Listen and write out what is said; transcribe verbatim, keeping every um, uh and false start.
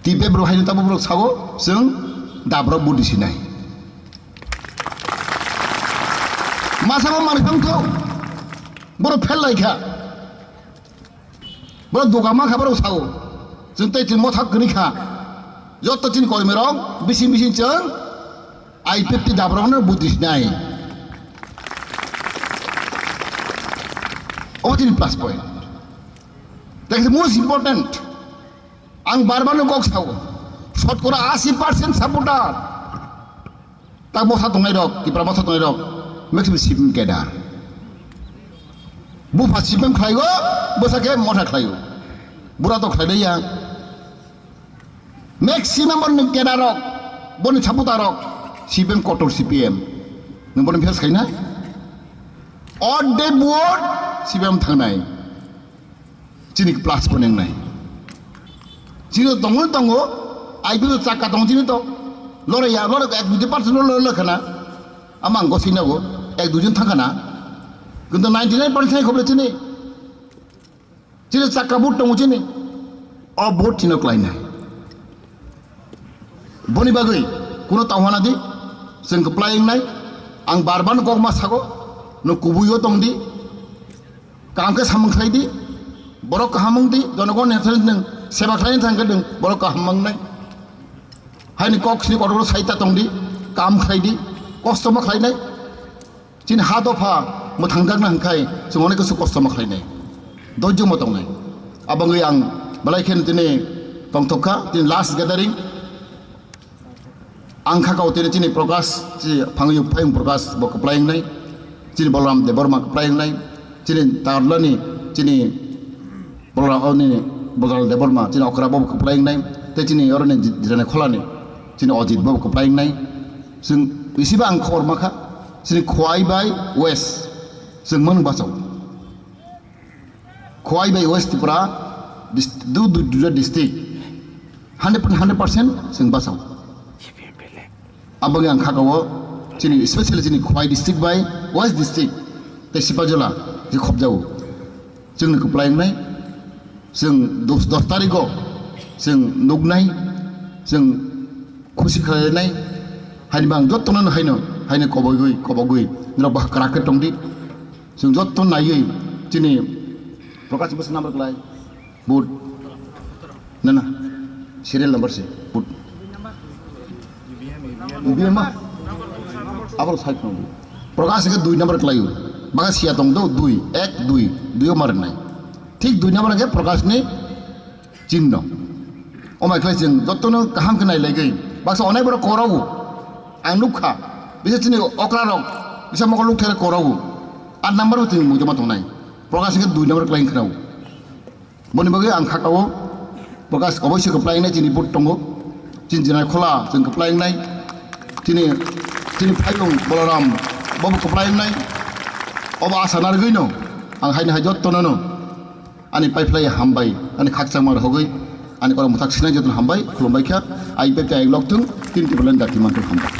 Tipe bro haino tabo borok sago, chwng dabrok budi sinai. Masa ma manwi phang thok, borok fail lai kha. Borok duga ma kha, borok sago. Chwng tei chwng mothak kwrwi kha. Joto chini kormi rok bising bising chwng I fifty dabrok no budi sinai. Obo chini plus point. That is most important. Ang bar bar no kok sao, sotkora asi percent supporter. Tak bwsa tongnai rok, Tipra bwsa tongnai rok, maximum C P M cadre. Bupha C P M khlai go, bwsa khe motha khlai o. Bura to khlai ya. Maximum boni cadre rok, boni supporter rok, C P M kotor C P M. Nwng boni face khaina? Odd day vote C P M thangnai. Chini plus bo neng nai. Chini tongo, tongo, I P F chakka tong chini to. Lore ya, lore ek dui percent lore, lore khana. Ama ang gosei nago, ek dui jon thang khana. Kintu ninety nine percent thang khoble chini. Chini chakka vote tongo chini. O vote chino klai nai. Boni bagwi kuno tauhana di, chwng kwplai wngnai, ang bar bar no kok ma sago, no kubui o tong di, kaham khe samung khlai di, borok kaham wng di, jonogon ni thani nwng seba khlai thang khe nwng borok kaham wngnai. Haini kok sini kotor sai ta tong di, kam khlai di, kosto ma khlai nai. Chini ha dopha mwthangjakna hwnkhai chwng onek khe kosto ma khlainai, dojjo ma tongnai. Abangwi ang belai kheno tini tongthok kha, tini last gathering. Ang kha kau tini chini Prakash, chi phangwi phayung Prakash bo kwplai wngnai, chini Balaram Debbarma kwplai wngnai, chini Tarlani chini Balaram, o nini Balaram Debbarma, chini okra bo kwplai wngnai, tei chini oroni Jirani Kholani chini Ojit bo kwplai wngnai. Chwng bisiba ang khobor ma kha, chini Khowai bai West chwng mano bachao. Khowai bai West Tripura dist-, du, du, duita district hundred, hundred percent chwng bachao. Aboni ang kha kao chini, especially chini Khowai district bai West district tei Sipajola je khobjao. Chwngno kwplai wngnai, chwng dos, dos tarikgo chwng nuknai, chwng khusi khlainai, haini bang jotono haino, haino kobogwi, kobogwi norok bwkha kwrak khe tongdi. Chwng joto naiwi chini Prakash bwsa number kwlai, vote. Na, na. Serial number se. Put. B M ma? Abo side no. Prakash ke dui number kelayu. Baka sia tong do dui, ek, dui, dui o mar nai. Thik dui number ke Prakash ni chinno. O mai khlai chwng jotono kaham khe nai laigai. Baksa onai borok korogo. Ang nukha. Bisa chini okra rok. Bisa mokol nuk thai korogo. Aat number bo chini mujama tongnai. Prakash ke dui number kelayu khnao. Boni bagwi ang kha kao, Prakash oboise kwplai wngnai chini vote tongo, chini Jirani Khola chwng kwplai wngnai, chini, chini phayung Balaram bobo kwplai wngnai, obo asa narwgwino ang haino hai jotono no ani paiphlai hambai, ani khakchangma rwhogwi, ani korok mwthak sinai jotono hambai khulumbai kha, I P F T I lokthung, tin Tipraland dati manthung hambai.